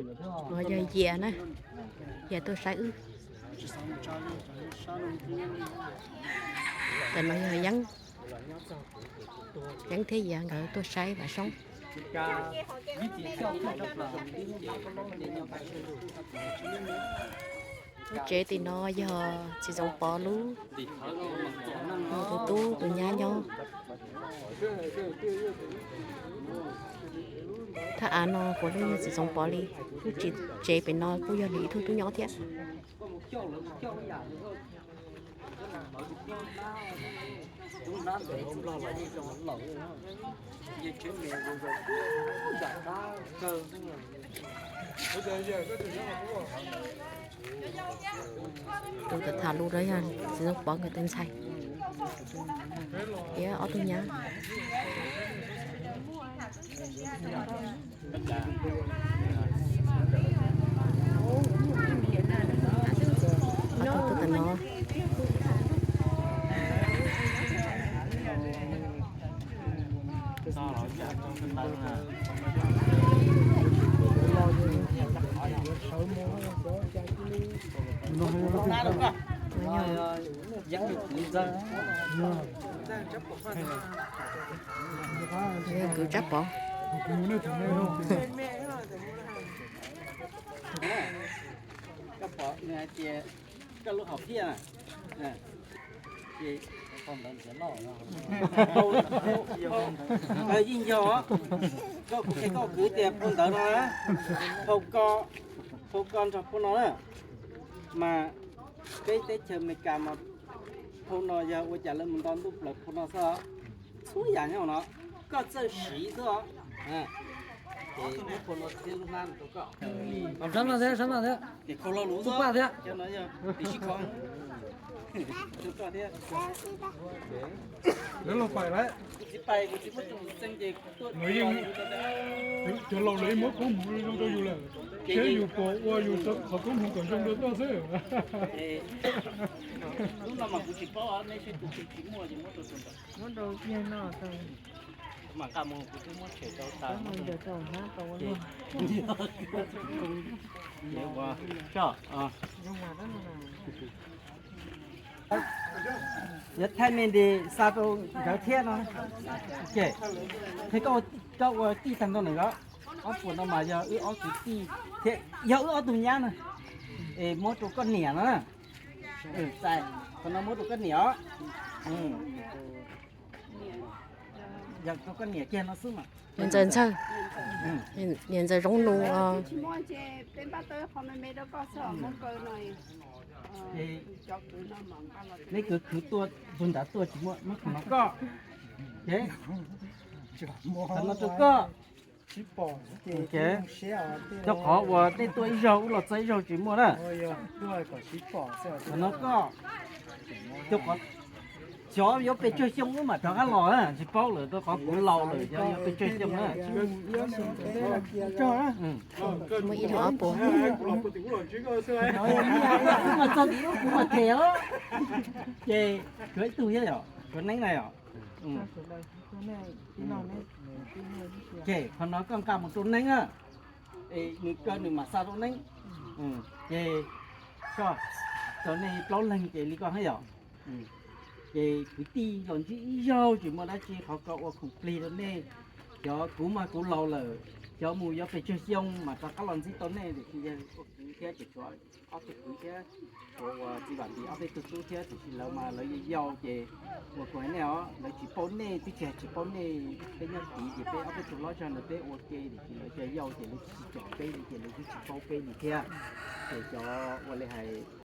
No yog Yias na, Yias tuaj saib wb. Tam no yog Yeeb, Yeeb thiab Yias nkawd tuaj saib Vam Soob. Lub tsev tim no yog txiv Txoov Pov lub, tus tub tus nyab nyob. Thaj av no puav leej yog txiv Txoov Pov li. Lub tsev pem no kuj yog nws ib tug tub nyob thiab. Tus tham lus no yog txiv Txoov Pov nkawd tus ntxhais thiab ob tug nyab. Kwv Tsab Pov. Koj pom nws hais tias koj lub hom phiaj na. Yeej yog, koj kuv qhia koj kwv tias phau ntawv no na, phau ko, phau ko nrog phau no na, mas peb teb chaws Amelikas mas phau no yog ua cas lawv mus nto ntuj plaws phau no xwb. Txhua yam nyob no koj txawj siv xwb os. Ces muab phau no thiab lub hnab rau koj. Ces khau lo lus xwb thiab, tiam sis kho rau koj thiab. Lawv los pais lawm. Kuv tsis pais, kuv tsis muab tus xeem ces kuv tuaj. Cov laus lawv yeej muab koob hmoov zoo rau yus lawm, thiab yus pom ua yus qhov koob hmoov kom zoo rau koj xwb. Lub no mas kuv tsis paub, nej seb tus twg tsis muaj ces muab rau tus ntawd. Muab rau yawg no tau. Mas nqa mus kuv twb muab tshem rau tas. Yog thaij me ntsis xa rau nkawd thiab no. Thiab koj ua tij tag nrho na, ob puas no mas yog wb ob kwv tij thiab yog wb ob tug nyab na. Es muab rau koj niam no na. Qhov no muab rau koj niam os. Yog rau koj niam kiag no xwb mas. Niam ntxawm Ntxawg, niam ntxawm Zoov Nus. Neb kwv kwv tuaj, tus ntawd tuaj tsis muaj, muab qhov no koj. Qhov no rau koj. Rau qhov uas nej tuaj ib zaug wb los txog ib zaug tsis muaj na. Qhov no koj, rau qhov xyov yuav pes tsawg xyoo wb mam rov qab los na, tsis paub lawm rau qhov kuv laus lawm xyov yuav pes tsawg xyoo na. Muaj ib lub ob puas. Txog tim ub kuv mam them os. Ces tshuav ib tug thiab yom, tshuav Neeb na yom. Ces qhov no koj nqa mus rau Neeb na, es nws kaw nws mam xa rau Neeb. Ces koj, tau nej plaub leeg ces li koj thiab yom. Ces kwv tij los ntsib ib zaug tsis muaj dab tsi, qhov ko ua khoom plig rau nej. Xyov kuv mas kuv laus lawm, xyov mus yuav pes tsawg xyoo mas rov qab los ntsib tau nej, tiam sis yog ua kwv thiab ces tshuav ob tug kwv thiab, tshuav uas txiv Vam Ntis ob peb tug tub thiab, tiam sis lawv mas lawv yau yau ces uas kuv hais nej os, lawv tsis paub nej, twb tsis hais tsis paub nej, peb nyob tid ces peb ob peb tug hlob zog ntawd peb ua ke, tiam sis lawv cov yau ces lawv tsis tsom peb li ces lawv twb tsis paub peb li thiab. Ces cov ua li hais